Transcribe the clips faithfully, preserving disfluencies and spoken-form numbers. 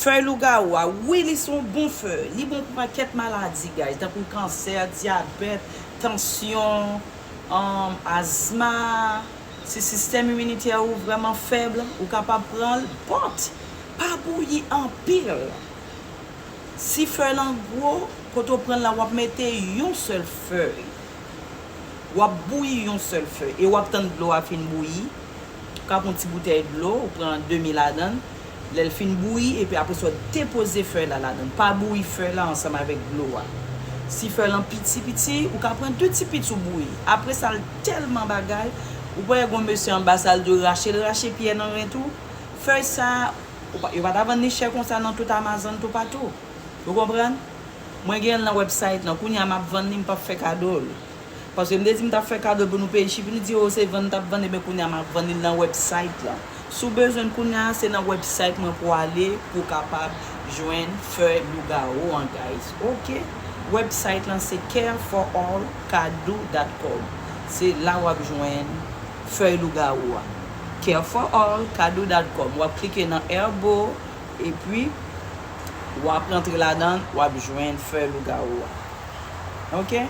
Fèy lougawou a, wi, li se yon bon fèy. Li bon pou pakèt maladi, guys, tankou kansè, dyabèt, tansyon, um, azma. Si sistèm iminitè ou vrèman fèb, ou kapab pran l, but pa bouyi anpil. Si fèy lan gwo, kote w pran l la, w ap mete yon sèl fèy. W ap bouyi yon sèl fèy e w ap tann dlo a fin bouyi. Ou ka pran yon ti boutèy dlo, ou pran demi ladan l. Lè l fin bouyi, epi apre sa, w depoze fèy la ladan l. Pa bouyi fèy la ansanm avèk dlo a. Si fèy lan piti piti, ou ka pran de ti piti ou bouyi. Apre sa, l tèlman bagay, ou pa wè gon mesye anba sa, l dwe rache, l rache pyè nan rent ou. Fèy sa, ou pa, yo pa ta vann li chè konsa nan tout Amazon toupatou. Ou konprann? Mwen gen l nan website lan. Kounye a m ap vann li, m p ap fè kado l. Paske m te di m t ap fè kado l pou nou peyi Chip, li di, "O, se vann m t ap vann, ebyen kounye a m ap vann li nan website lan." Si w bezwen l kounye a, se nan website mwen pou w ale pou w kapab jwenn fèy lougawou an, guys. Ok? Website lan se care for all kado dot com. Se la w ap jwenn fèy lougawou a. care for all kado dot com. W ap klike nan Erbo, epi w ap rantre ladan l, w ap jwenn fèy lougawou a. Ok?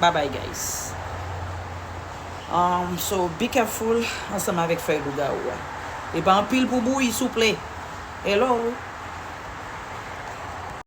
Bye bye, guys. Um, so, be careful ansanm avèk fèy lougawou a. E pa anpil pou bouyi, souple. Hello?